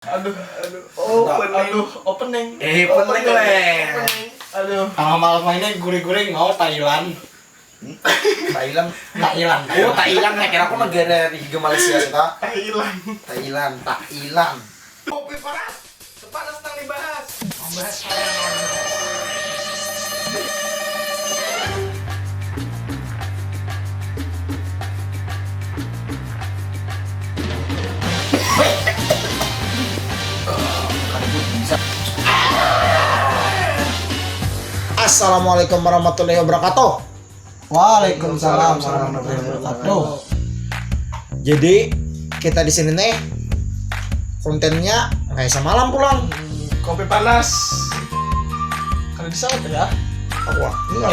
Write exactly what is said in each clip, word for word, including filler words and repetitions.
Aduh, aduh. Oh, aduh, opening. Eh, opening, leh. Opening. Aduh. Tangah malam ini gurih-gurih mau Thailand. Thailand. Thailand. Oh, Thailand. Nah, kira aku negara di Malaysia sih, ta? Thailand. Thailand, Thailand. Kopi panas. Sepanas nang dibahas. Membahas. Assalamualaikum warahmatullahi wabarakatuh. Waalaikumsalam warahmatullahi wabarakatuh. Jadi kita di sini nih kontennya kayak semalam pulang. Kopi panas. Kalau di sana ya. Aku ah, ini lah.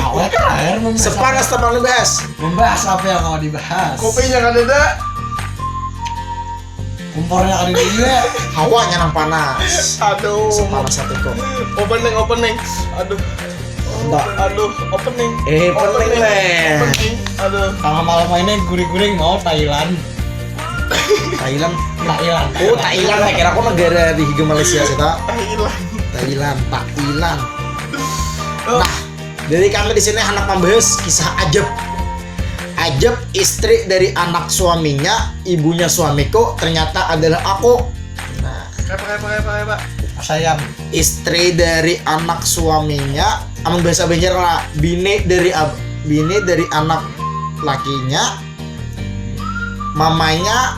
Awalnya terakhir membahas. Sepanas teman bahas. Membahas apa yang mau dibahas? Kopinya kan ada. Kompornya ada juga. Hawanya nang panas. Aduh. Sepanas satu kok. Opening, opening. Aduh. Mbak. Aduh, opening. Eh, opening, leh. Opening. Aduh. Tangah malam ini gurih-gurih mau Thailand. Thailand. Thailand. Oh, Thailand. Saya kira aku negara di Malaysia sih, ta? Thailand. Thailand, Thailand. Oh. Nah, jadi kami di sini hendak membahas kisah ajab. Ajab, istri dari anak suaminya, ibunya suamiku, ternyata adalah aku. Nah. Kayak apa, kayak apa, kayak apa, kayak apa? Sayang. Istri dari anak suaminya, amun bahasa Banjar lah, bini dari ab-, bini dari anak lakinya, mamanya,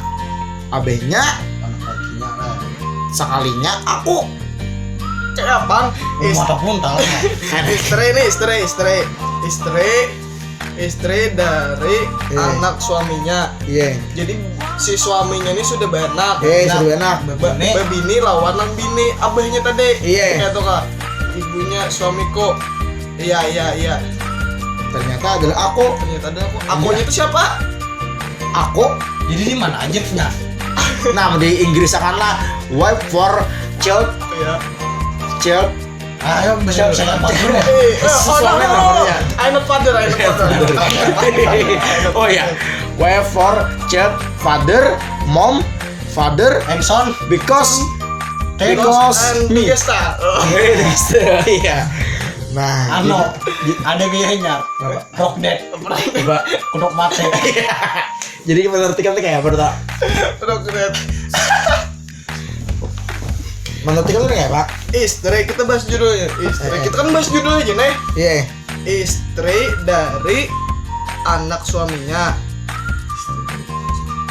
abahnya, anak lakinya lah. Sekalinya aku. Kayak apa? Is- Mata pun tahu. Istri nih, istri, istri. Istri, istri dari, iya, anak suaminya. Iya. Jadi si suaminya ini sudah beranak. Iya, sudah beranak. Be-, bebini lawan nang bini abahnya tadi. Iya. Kayak tuh, Kak. Ibunya suamiku. Iya, iya, iya. Ternyata adalah aku. Ternyata adalah aku. Akunya itu siapa? Aku. Jadi di mana aja punya? Nah, di Inggris akan lah wife for child. Iya. Child. Ayo, bisa saya apa dulu? Eh, eh, oh, no, no, no. I not father, I not father. Oh ya, wife for child, father, mom, father, and son, because, because and me. Iya. Nah, ano, ada gayanya. Rock dead. Coba. Kuduk mati. Jadi menurut kamu kayak apa tuh? Rock dead. Menurut kamu kayak apa? Istri, kita bahas judulnya. Istri. Eh, eh. Kita kan bahas judul aja nih. Iya. Istri dari anak suaminya.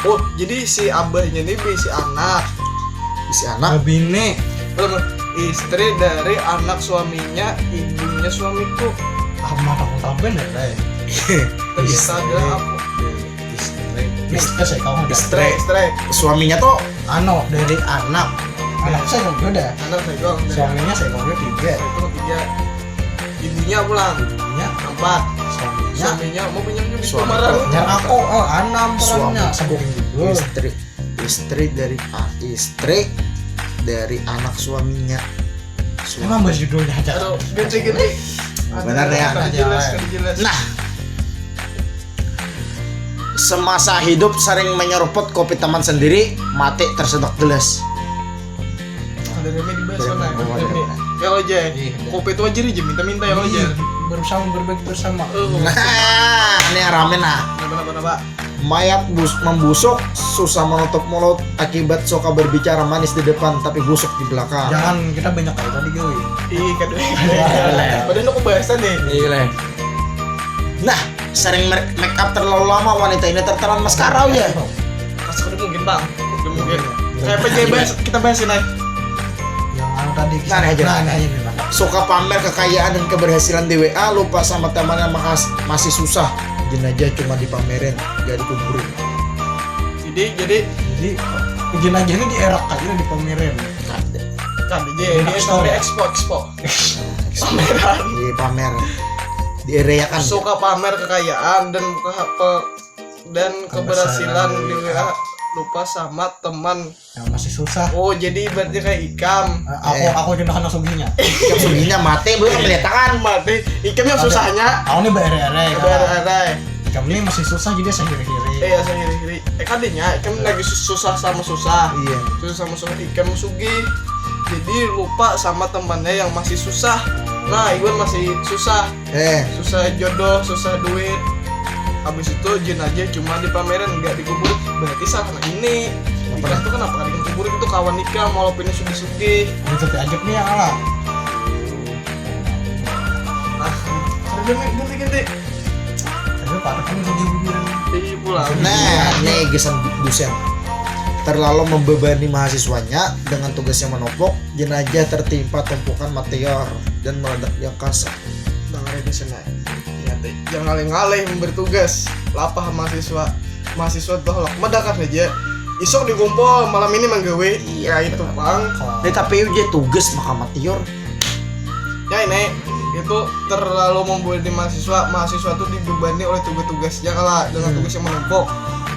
Oh, jadi si abahnya ini bisi anak. Bisi anak. Bini. Belum. Istri dari anak suaminya, ibunya suamiku. Ah, mata aku taben ya, Ray. Ternyata ada aku. Istri. Istri, saya kamu. Istri, istri. Suaminya tuh ano dari anak. Anak saya juga ada. Anak saya juga ada. Suaminya saya juga tiga. Saya juga tiga. Ibunya pulang. Ibunya empat. Suaminya. Suaminya mau punya juga. Suami. Perannya aku, oh, enam perannya. Suami. Sebutin juga. Istri, istri dari, ah, istri dari anak suaminya. Emang bahas judulnya aja. Aduh, ganti, ganti. Benar ya. Kada jelas, kada jelas. Nah, semasa hidup sering menyeruput kopi teman sendiri, mati tersedot gelas. Ada rame di bahas. Rame, mana? Rame. Rame. Kalau aja, iya, kopi itu aja aja minta-minta ya aja. Iya, bersama, berbagi bersama. Oh. Nah, ini yang rame nah. Kenapa, kenapa, kenapa? Mayat bus-, membusuk, susah menutup mulut akibat suka berbicara manis di depan tapi busuk di belakang. Jangan, kita banyak kali tadi, Joy. Iya, kan. Iya. Padahal aku bahasan nih. Iya, leh. Nah, sering mer-, make up terlalu lama, wanita ini tertelan maskara ya. Pas udah mungkin, Bang. Udah mungkin. Kayak apa aja bahas, kita bahasin aja. Yang anu tadi. Nah, ini aja. Nah, ini aja nih, Bang. Suka pamer kekayaan dan keberhasilan di W A, lupa sama temannya makas-, masih susah. Jenajah cuma dipamerin, gak dikuburin. Jadi, jadi, jadi, jenajah ini dierak aja, dipamerin. Kada. Kada aja, ini story expo, expo. Pameran. Iya, pamer. Dierayakan. Suka pamer kekayaan dan ke-, pe-, dan keberhasilan di W A, lupa sama teman. Yang masih susah. Oh, jadi ibaratnya kayak ikam. Eh, aku, eh, aku aja nang sugihnya. Ikam sugihnya mati, belum kelihatan. Mati. Ikam yang susahnya. Aku nih beere-ere. Beere-ere. Ikam nih masih susah, jadi sehiri-hiri. Eh, asa hiri-hiri. Eh, kadanya, ikam lagi sus- susah sama susah. Iya. Susah sama susah, ikam sugih. Jadi lupa sama temannya yang masih susah. Nah, Iwan masih susah. Eh, Susah jodoh, susah duit. Habis itu jin aja cuma dipamerin, nggak dikubur. Berarti salah ini. Ikam tuh kenapa nggak dikubur itu kawan ikam walaupun ini sugih-sugih. Ini tapi ajak nih yang ala. Ah, udah, ganti-ganti. Tapi patah kan jadi bibir. Iya pulang. Nah, nih gesan dosen terlalu membebani mahasiswanya dengan tugas yang menumpuk, jenajah tertimpa tumpukan meteor dan meledak di angkasa. Dengar ini senai. Ingat, eh, jangan ngalih-ngalih memberi tugas. Lapah mahasiswa. Mahasiswa tuh lah medakan aja. Isok dikumpul, malam ini menggawe. Iya, Ya itu pang. Ini tapi udah tugas maka meteor. Ya ini itu terlalu membebani mahasiswa. Mahasiswa tuh dibebani oleh tugas-tugasnya kala dengan Hmm. tugas yang menumpuk.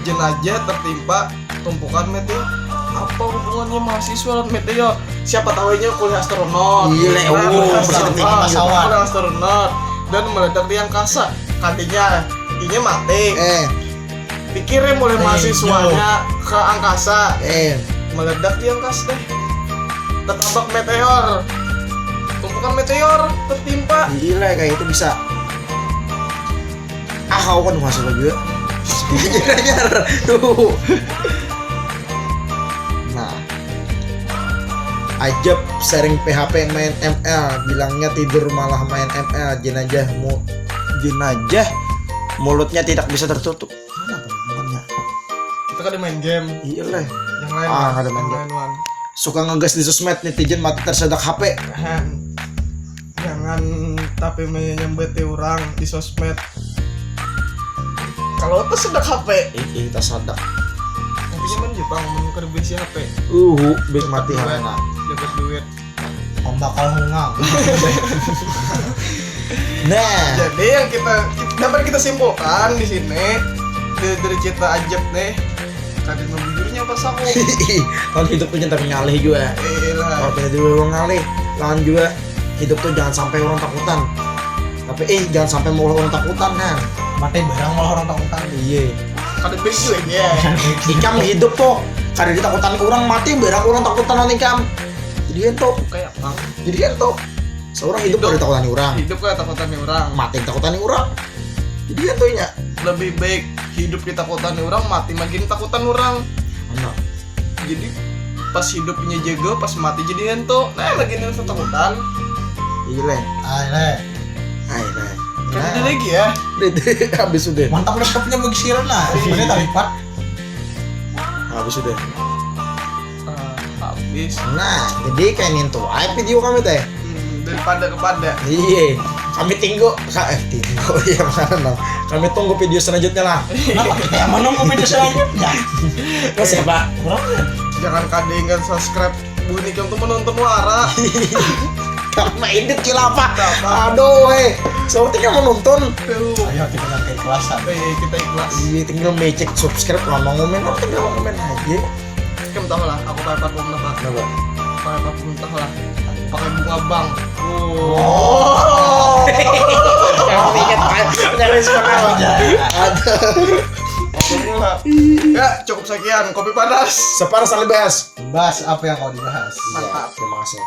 Jenajah tertimpa tumpukan meteor. Apa hubungannya mahasiswa dan meteor? Siapa tahu aja kuliah astronot. Iya, leh. Nah, Oh, kuliah bisa astronot. bikin pesawat. Kuliah astronot dan meledak di angkasa. Katanya inya mati. Eh, Dikirim oleh Eh, mahasiswanya ke angkasa. Eh, Meledak di angkasa deh. Tertabak meteor. Tumpukan meteor tertimpa. Gila, kayak itu bisa. Ah, kau kan masuk lagi ya. Tuh. Nah. Ajab sering P H P main M L, bilangnya tidur malah main M L, jenajah mu jenajah mulutnya tidak bisa tertutup. Mana tuh? Kita kan main game. Iya lah. Yang lain. Ah, ada main game. Lain, Wan. Suka ngegas di sosmed, netizen mati tersedak H P. Jangan, jangan tapi menyambati orang di sosmed. Kalau itu sedak H P, Ih, ih, tersedak. tapi nyaman Jepang menukar besi H P. Uhu, big mati hana. Dapat duit. Pembakal hungang. Nah, Jadi yang kita, kita dapat kita simpulkan di sini dari, dari cerita Ajab nih, kadang bujurnya pas aku. Kan hidup tuh jangan tapi ngalih juga. Iya lah. Kalau kita dulu orang ngalih, lawan juga hidup tuh jangan sampai orang takutan. Tapi eh jangan sampai mau orang takutan kan. Mati barang malah orang takutan. Iya. Kada baik juga ya. Ikam hidup tuh kada ditakutan orang, mati barang orang takutan lawan ikam. Jadi itu, Kayak apa? jadi itu. Seorang hidup kada ditakutan orang. Hidup kada takutan orang. Mati takutan orang. Jadi itu nya. Lebih baik hidup ditakutan orang, mati makin takutan orang. Nah, Jadi pas hidupnya jago, pas mati jadi hantu. Nah, lagi yang takutan. iya leh. Ayo leh. Ayo leh. Kan ada lagi ya. Habis sudah. Mantap laptopnya bagi siaran lah. Ini taripat. Habis sudah. Ah, habis. Nah, jadi kayak nintu aja video kami teh. Hmm, daripada kepada. Iya, kami tinggu, ka, eh tinggu ya mana? Kami tunggu video selanjutnya lah. Kenapa kita yang menunggu video selanjutnya? Mas siapa? Kurang ya? Jangan kadingan subscribe. Bunyi kamu tuh menonton wara. Karena edit gila apa? Apa? Aduh, eh, seperti kamu nonton. Tuh. Ayo kita nang keikhlasan. Eh, kita ikhlas. Iya, tinggal mecek subscribe, lama ngomen, tinggal ngomen aja. Kamu tahu lah, aku pakai parfum apa? Kenapa? Pakai parfum tahu lah. Pakai bunga bang. Kamu ingat kan? Dari sekolah. Ada. Ya, cukup sekian. Kopi panas. Sepanas kali bahas. Bahas apa yang kau dibahas? Mantap. Terima kasih.